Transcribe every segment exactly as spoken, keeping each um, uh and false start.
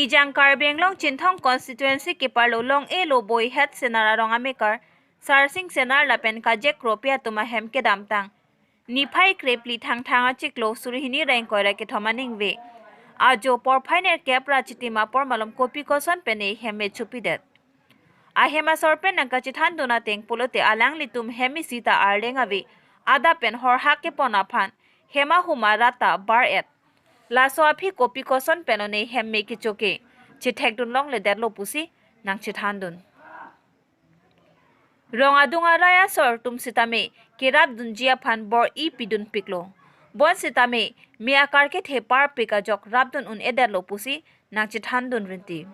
Jang Karbi Anglong Chinthong constituency keparlo Long-e Loboi het Senar arong amekar Sarsing Senar lapen Kajek Kropi atum ahem kedamtang niphai krephli Thangthang achiklo suri hini ra ingkoi ra kethom aningve ajo porphai nerkep ra chitim apor malom kopi koson pen ne hem me chopidet. Ahem asor pen nangkachethandun ateng pulote alanglitum hem isi ta arleng ave adap pen horhak kepon aphan hem ahum arat ta bar-et. Laso aphi kopi koson pen one hem me kecho ke chethekdun longledetlo pusi nangchethandun. Rong adung arai asor atum sitame kerapdunji aphan bor-i pidunpiklo. Bonsitame me akar kethe parpik ajok rapdun un-edetlo pusi nangchethandun rinti.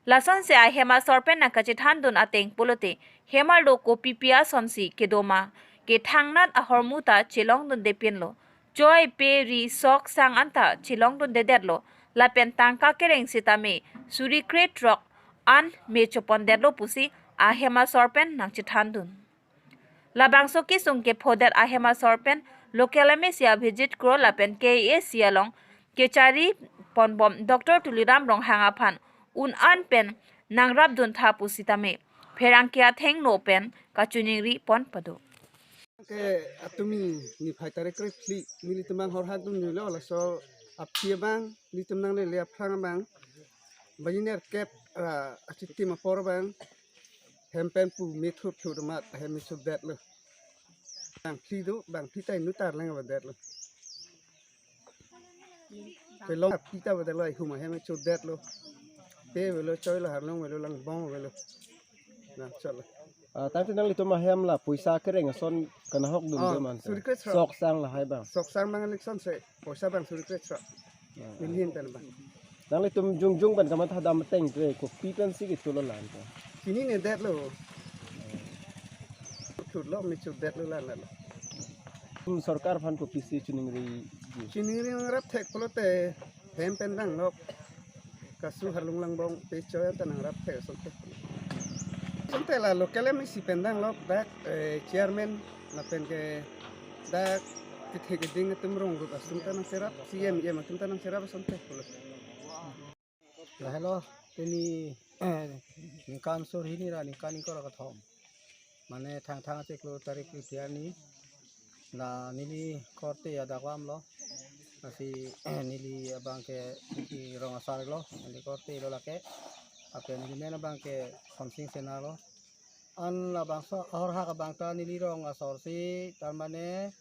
Lasonsi ahem asor pen nangkachethandun ateng pulote hem arlo kopipi asonsi kedo ma ke thangnat ahormu ta chelongdundepinlo. Choi, pe, ri, sok, sang anta chelongdundedetlo. Lapen tangka kereng sitame suri krethrok an me chopondetlo pusi ahem asor pen nangchethandun. Labangso kesung kephodet ahem asor pen local M A C Abhijit Kro lapen K A A C along kechari ponbom Doctor Tuliram Ronghang aphan un-an pen nangrapdun tha pusitame pherangke athengno pen kachiningri pon pado. Ke atumi niphai tarik krephli nelitum abang horhak dunlo, laso aphi abang nelitum nanglele aphrang abang baji nerkep ra achitim apor abang hem pen pu me thurthur amat hem me chodetlo. Bangphli do, bangphli ta inut arleng avedetlo. Kelong aphi ta avedetlo, ihum ahem me chodetlo. Pe avelo, choi lo, harlong avelo, langbong avelo. Na, chotlo. Ah, tangte nanglitum ahem la poisa kereng ason kanahok dun Ah, de man. Suri krethrok. Sok sang lahai abang. Sok sang abang election se, poisa abang suri krethrok. Ah. Nelihin pen abang. Nanglitum jongjong pen kamatha dam ateng ke kopi pensi ketulo lan ta. Chinine detlo. Thurlo, me chodetlo lan lo. Hmm, sorkar aphan kopisi chiningri ji? Chiningri nangrap thek pulote hem pen danglok, kasu, harlong, langbong pe choi anta nangrap thek asonte. Asonte la local M A C pen danglok dak, eh, chairman lapen ke dak kethe keding atum rong rup asum ta nangcherap, C M, E M atum ta nangcherap asonte pulo. Lahelo, pini ningkan suri hini ra ningkan ingkoi ra kethom. Mane Thangthang achiklo tarik phli arni. La neli korte adak vamlo. Lasi neli abang ke neli rong asar lo, neli korte lo lake. Ape neli men abang ke Sarsing Senar lo. An labangso ahorhak abang ta neli rong asor si, tar mane,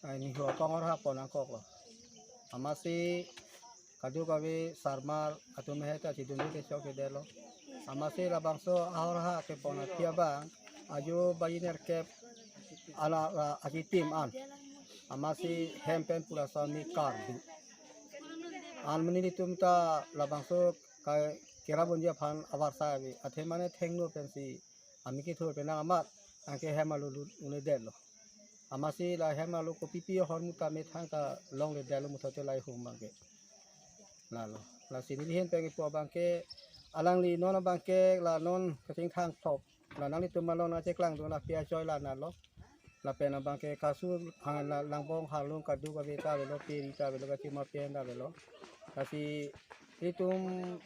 ai, ni ho kong ahorhak pon nangkoklo. Amatsi kadokave sarmar atum he ta chidunde ke chokchedetlo. Amatsi labangso ahorhak kepon aphi abang ajo baji nerkep ala, ala achitim an. Amatsi hem pen pu laso me kardu. An mane nelitum ta labangso ka kerapdunji aphan avarsai ave. Athe mane thengno pensi ami kethur pen nang amat anke hem arlo lut un-edetlo. Amatsi la hem arlo kopipi ahormu ta methang ta longledetlo, muthote la ihum abang ke. Lalo. Lasi nelihin pen kepu abang ke alangli non abang ke la non kachingthang thop. La nanglitum along nangcheklangdun la pia choi la nalo. Lapen abang ke kasu, ha, la, langbong, harlong kadokave ta avelo, pe ri ta avelo, kachima pen ta avelo. Lasi itum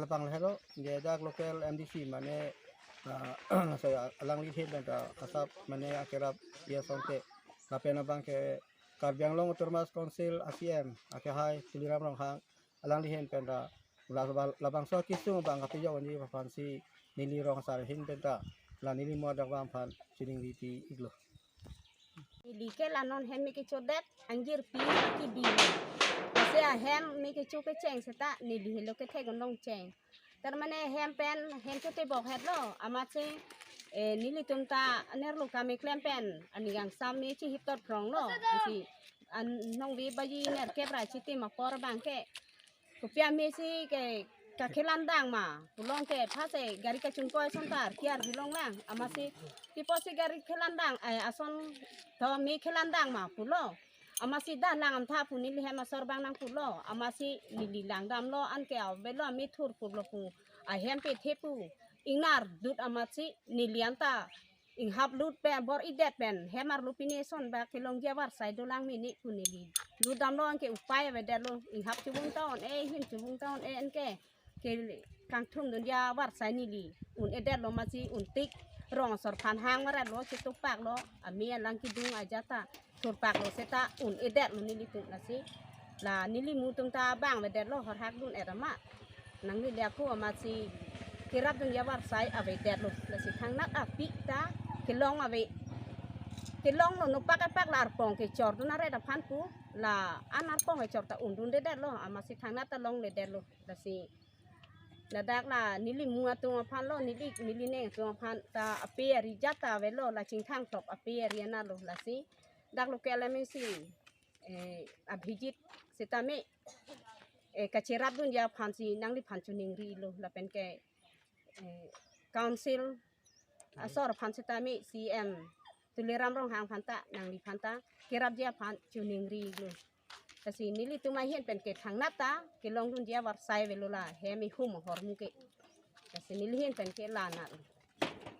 labang lahelo, je dak local M D C mane, ah, saya alangli hin pen ta asap mane akerap ya asonte. Lapen abang ke Karbi Anglong Autonomous Council a C M akehai Tuliram Ronghang, alanglihin pen ta la, la, labangso kesung abang kapejokji aphansi neli rong asar ahin pen ta la neli mo adak vang aphan chiningri pi iklo. Neli ke la non hem me kechodet angjir pi kibi. Lasi ahem me kecho kecheng seta neli helo kethek un-ong cheng. Tar mane hem pen hem chotebok hetlo, amatsi, eh, nelitum ta nerlo kami klem pen aning angsam me chihip tot kronglo. Ansi an nongve baji nerkep ra chitim apor abang ke kopi amesi ke kakhelandang ma pulo ke, phase gari kachingkoi ason ta arki arjulong lang. Amatsi pi apotsi gari khelandang, eh, ason to me khelandang ma pulo. Amatsi dah lang amtha pu neli hem asor abang nangpulo. Amatsi neli langdamlo anke avelo, me thur pulo pu ahem pethe pu ingnar dut amatsi neli anta inghap lut pen bor-idet pen hem arlo pine ason ba kelongji avarsai dolang mene pu neli lutdamlo anke upai avedetlo, inghap chubung ta on-e, hin chubung ta on-e anke ke kangthum dunji avarsai neli un-edetlo, masi untik rong asor aphan hang varetlo, chetupak lo, ame alang kedung ajat ta thurpak lo seta un-edetlo nelitum, lasi la neli mu atum ta bang avedetlo, horhak dun-et amat. Nangli le ako amatsi kerap dunji avarsai avedetlo, lasi thangnat apik ta kelong ave, kelonglo, nopak epak la arpong kechor dun aret aphan pu, la an arpong kechor ta undundedetlo, amatsi thangnat ta longledetlo. Lasi ladak la neli mu atum aphan lo, neli, neli neng atum aphan ta ape ari ajat ta avelo, la chingthang thok ape ari anatlo. Lasi dak local M A C, eh, Abhijit sitame, eh, kacherap dunji aphansi nangliphan choningrilo, lapen ke, eh, council asor aphan sitame C M Tuliram Ronghang aphan ta nangliphan ta kerapji aphan choningrilo. Lasi nelitum ahin pen ke thangnat ta kelong dunji avarsai avelo, la hem ihum ahormu ke. Lasi neli ahin pen ke la anat.